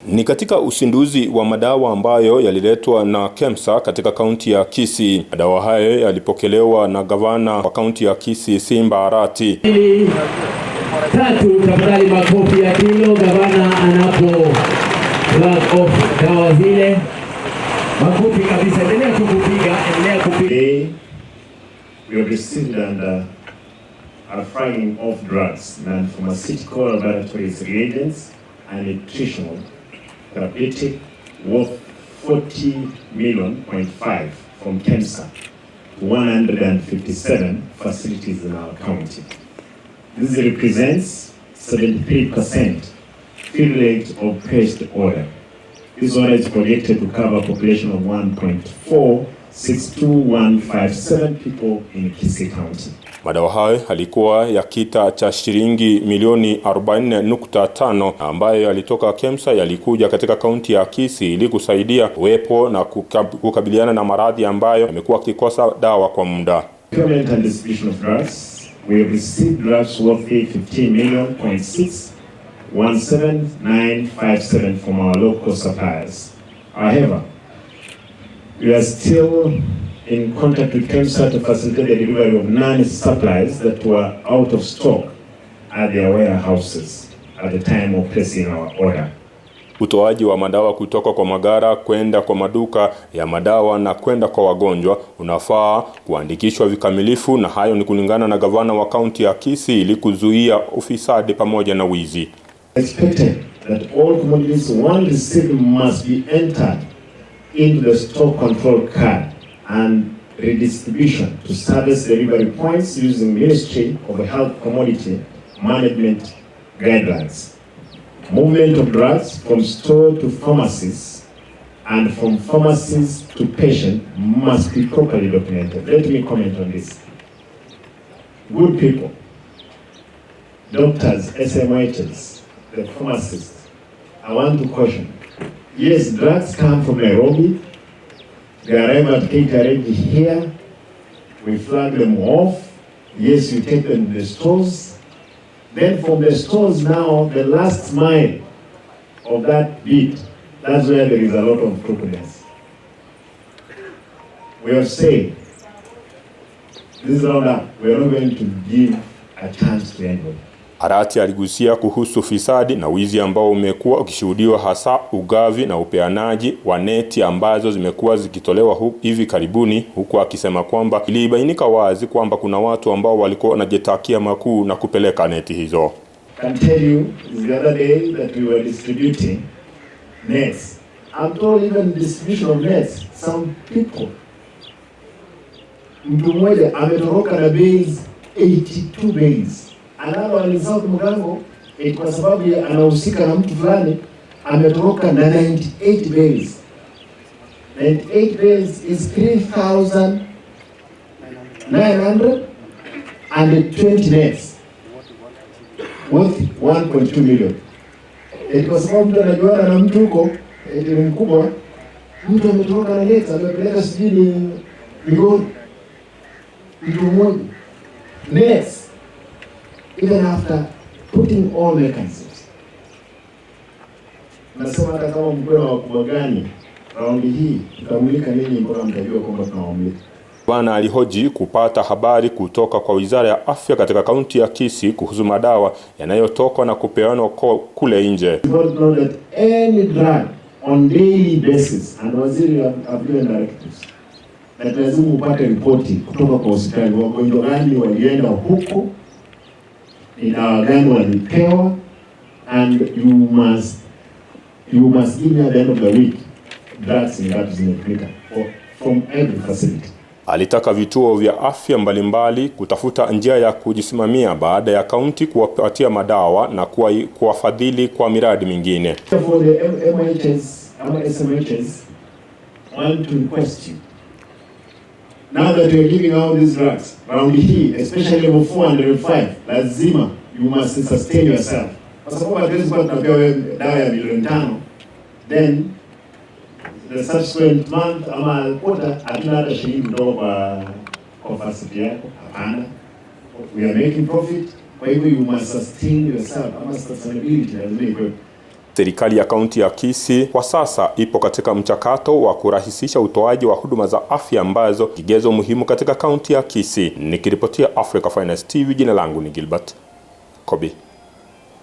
Ni katika uzinduzi wa madawa ambayo yaliletwa na KEMSA katika kaunti ya Kisii. Madawa hayo yalipokelewa na gavana wa kaunti ya Kisii, Simba Arati. Mbili, tatu, tafadhali makofi ya kilo gavana anapo flag off dawa zile. Makofi kabisa, endelea tu kupiga, endelea kupiga. Today, we have received and are flagging off drugs, non-pharmaceutical laboratories reagents, and nutritional therapeutic worth 40 million point five from KEMSA to 157 facilities in our county. This represents 73% fill rate of placed order. This order is projected to cover a population of 1.462157 people in Kisii County. Madawa hayo yalikuwa ya kita cha shilingi milioni 44.5 ambayo yalitoka KEMSA, yalikuja katika kaunti ya Kisii ili kusaidia uwepo na kukabiliana na maradhi ambayo yamekuwa akikosa dawa kwa muda. Procurement and distribution of drugs. We have received drugs worth 15 million point six one seven nine five seven from our local suppliers. However, we are still in contact with KEMSA to facilitate the delivery of non-supplies that were out of stock at their warehouses at the time of placing our order. Utoaji wa madawa kutoka kwa maghala kwenda kwa maduka ya madawa na kwenda kwa wagonjwa unafaa kuandikishwa vikamilifu, na hayo ni kulingana na gavana wa kaunti ya Kisii ili kuzuia ufisadi pamoja na wizi. Expected that all commodities one received must be entered into the stock control card and redistribution to service delivery points using Ministry of Health Commodity Management guidelines. Movement of drugs from store to pharmacies and from pharmacies to patient must be properly documented. Let me comment on this. Good people, doctors, SMHs, the pharmacists, I want to caution. Yes, drugs come from Nairobi. They arrive at KTRH here. We flag them off. Yes, you take them to the stores. Then from the stores now, the last mile of that bit, that's where there is a lot of crookedness. We have said, this roundup, we are not going to give a chance to anybody. Arati aligusia kuhusu fisadi na wizi ambao umekuwa ukishuhudiwa, hasa ugavi na upeanaji wa neti ambazo zimekuwa zikitolewa hivi karibuni, huku akisema kwamba ilibainika wazi kwamba kuna watu ambao walikuwa wanajitakia makuu na kupeleka neti hizo. Can tell you the other day that we were distributing nets. I'm told even distribution of nets, some people, mtu mmoja ametoroka na bales 82 bales. Another one in South Mugango, eti kwa sababu anahusika na mtu fulani, ametoroka na 98 bales. 98 bales is 3,920 nets worth 1.2 million. Eti kwa sababu mtu anajuana na mtu huko, eti ni mkubwa, mtu ametoroka na nets, amepeleka sijui ni Migori, mtu mmoja nets, even after putting all mechanisms. Nasema hata kama mkuwe na wakubwa gani, raundi hii tutamulika ninyi mpaka mtajua kwamba tunawamulika. Bwana alihoji kupata habari kutoka kwa Wizara ya Afya katika kaunti ya Kisii kuhusu madawa yanayotoka na kupeanwa kule nje. You got to know that any drug on daily basis, and waziri have given directives that lazima upate ripoti kutoka kwa hospitali, wagonjwa gani walienda huko, ni dawa gani walipewa, and you must give me at the end of the week drugs ngapi zimetumika from every facility. Alitaka vituo vya afya mbalimbali kutafuta njia ya kujisimamia baada ya kaunti kuwapatia madawa na kuwafadhili kwa miradi mingine. For the MHs, ama SMHs, want to request you. Now that we are giving out these drugs, round hii, especially level 4 and level 5, lazima you must sustain yourself. Kwa sababu hatuwezi kuwa tunapewa wewe dawa ya milioni 5, then the subsequent month ama quarter hatuna hata shilingi kutoka kwa facility yako. Hapana. We are making profit. Kwa hivyo you must sustain yourself, ama sustainability lazima ikuwepo. Serikali ya kaunti ya Kisii kwa sasa ipo katika mchakato wa kurahisisha utoaji wa huduma za afya ambazo kigezo muhimu katika kaunti ya Kisii. Nikiripotia Africa Finest TV, jina langu ni Gilbert Kobi.